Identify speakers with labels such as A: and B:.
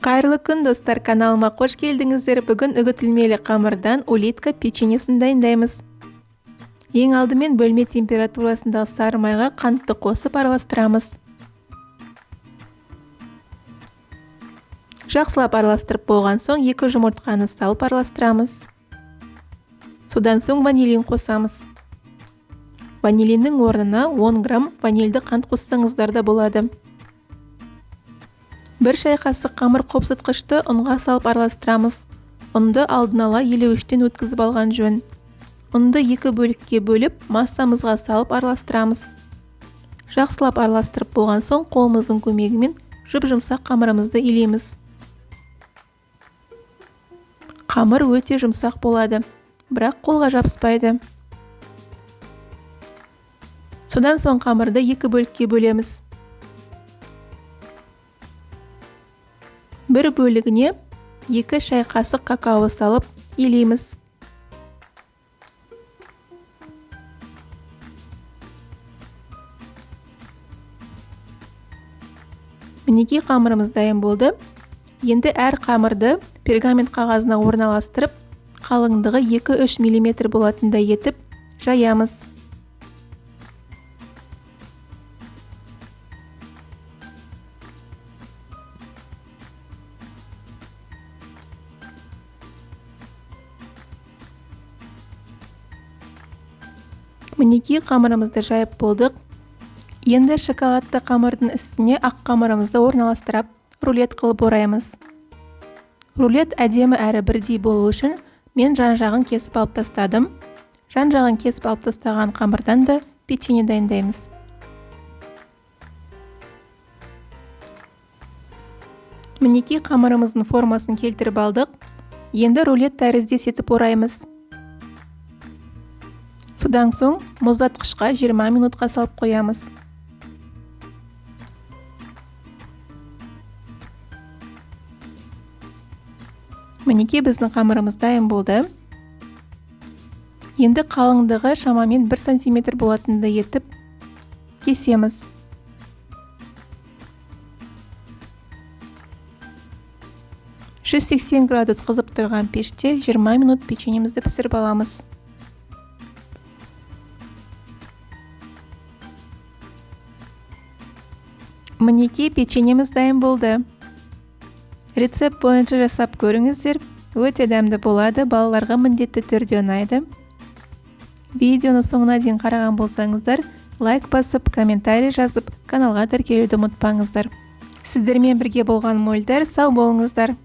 A: Қайырлы күн, достар, каналыма қош келдіңіздер. Бүгін үгітілмелі қамырдан улитка печеньесін дайындаймыз. Ең алдымен бөлме температурасындағы сары майға қантты қосып араластырамыз. Жақсылап араластырып болған соң 2 жұмыртқаны салып араластырамыз. Содан соң ванилин қосамыз. Ванилиннің орнына 10 грамм ванильді қант қоссаңыздар да болады. 1 шай қасық қамыр қопсытқышты ұнға салып араластырамыз. Ұнды алдын ала елеуіштен өткізіп алған жөн. Ұнды 2 бөлікке бөліп, массамызға салып араластырамыз. Жақсылап араластырып болған соң қолымыздың көмегімен жұп-жұмсақ қамырымызды илейміз. Қамыр өте жұмсақ болады, бірақ қолға жабыспайды. Содан соң қамырды 2 бөлікке бөлеміз. Бір бөлігіне 2 шай қасық какао салып илейміз. Мінекей қамырымыз дайын болды. Енді әр қамырды пергамент қағазына орналастырып, қалыңдығы екі-үш миллиметр болатындай етіп жаямыз. Мінекей қамырымызды жайып болдық. Енді шоколадты қамырдың үстіне ақ қамырымызды орналастырып, рулет қылып ораймыз. Рулет әдемі әрі бірдей болу үшін мен жан-жағын кесіп алып тастадым. Жан-жағын кесіп алып тастаған қамырдан да печенье дайындаймыз. Мінекей қамырымыздың формасын келтіріп алдық. Енді рулет тәріздес етіп ораймыз. Содан соң мұздатқышқа 20 минутқа салып қоямыз. Мінекей біздің қамырымыз дайын болды. Енді қалыңдығы шамамен 1 сантиметр болатындай етіп кесеміз. Жүз сексен градус қызып тұрған пеште 20 минут печеньемізді пісіріп аламыз. Мінекей печеньеміз дайын болды. Рецепт бойынша жасап көріңіздер, өте дәмді болады, балаларға міндетті түрде ұнайды. Видеоны соңына дейін қараған болсаңыздар, лайк басып, комментарий жазып, каналға тіркелуді ұмытпаңыздар. Сіздермен бірге болған Мөлдір, сау болыңыздар.